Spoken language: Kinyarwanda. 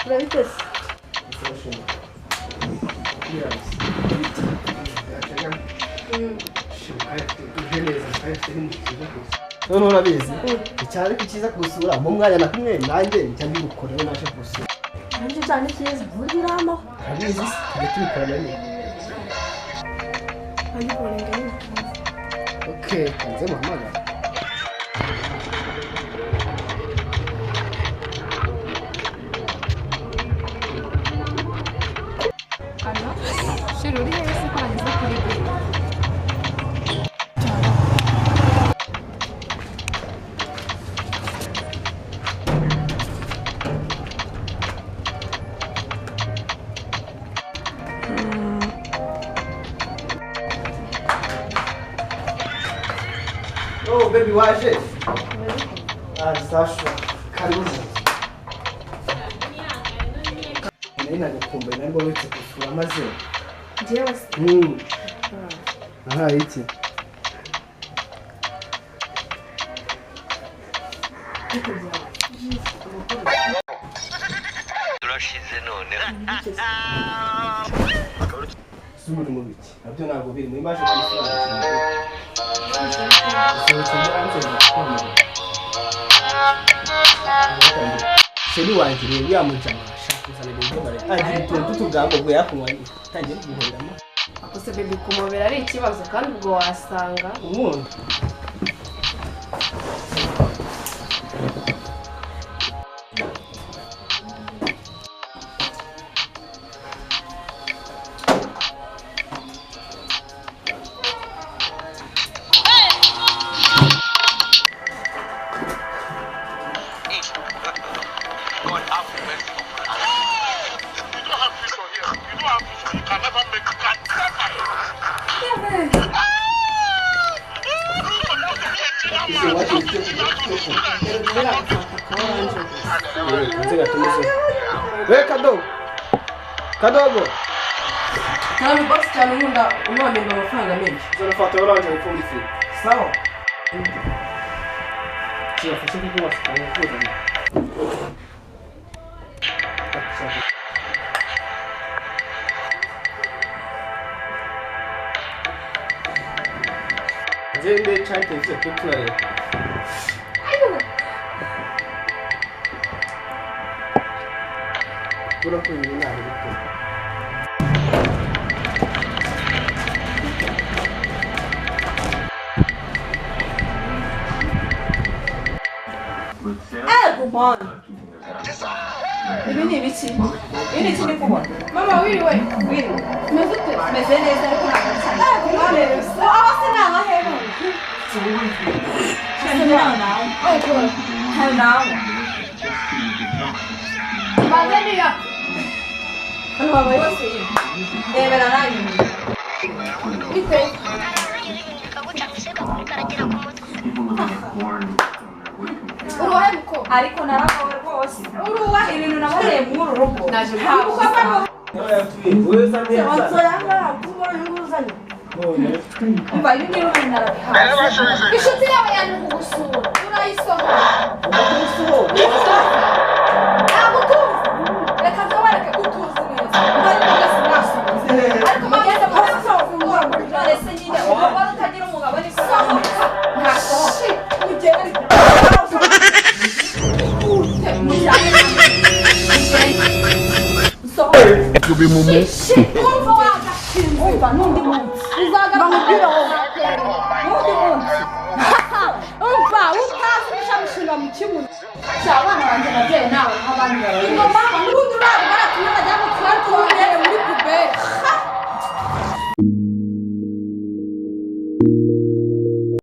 Urabitese. Noneho urabizi icyane ko cyiza kugusura mu mwanya na kumwe nanjye njya mbigukorera naje kugusura. Nabyo cyane cyiza burya uramaho. Urabizi se tujya tubikorana nyine. Okay, kanze muhamagara. Alo, chéri uri hehe se ko nageze kuri gare? Oh, baby waje. Ah, Sasha, karibu. Nari nagukumbuye nari uretse gusura maze. Njyewe se? Aha iki? Turashize none. Zuri mu biki? Nabyo ntabwo biri muri baje kwisura. Chéri wanjye rero yamujama ashaka kuzana ibintu by'amare agira utuntu tw'utugambo ubwo yakunywa atangiye guhoreramo. Ako se baby kumobera ari ikibazo kandi ubwo wasanga unkunda. God have mercy upon us. You don't have future here. You don't have future. You can never make. You can never. We kadogo. Kadogo. Ntabwo box cyane unkunda unonenga amafaranga menshi. Zana fata oranje wipfunditse. Sawa. Kirafashe kuko wasukaye kuzana. Nzende cyane televiziyo turi turareba. Turakora ibintu ntabwo bikora. Ibi ni ibiki? Ibi ni iki ndi kubona? Mama wiriwe. Wiriwe. Umeze ute? Meze neza ariko ntabwo ari cyane. Aba se ni abahe none? Nawe. Mbanze niya. Hano habaye hose. Ndebera nanjye. Bite? Uruwahe muko? Ariko naragowe rwose. Uruwahe? Ibintu naboneye muri uru rugo. Naje kwibuka hano. Umva ibi ngibi ubu narabihaze. Inshuti yawe yaje kugusura. Urayisohora. Ntabwo utuzi. Reka nzabareke utuzi neza. Ubwo ariko mwese mwasohoze. Ariko mugeze murasohoka. None se nyine umugore utagira umugabo ni Sohoka. Ntasohoka. Ugende. Umva wagashinze. Umva n'undi munsi. Uzagaruka. N'undi munsi. Umva utazi gushamushinga mu kibuno. Sha abana banjye nabyaye nawe nk'abandi barareba. Ingoma n'ubu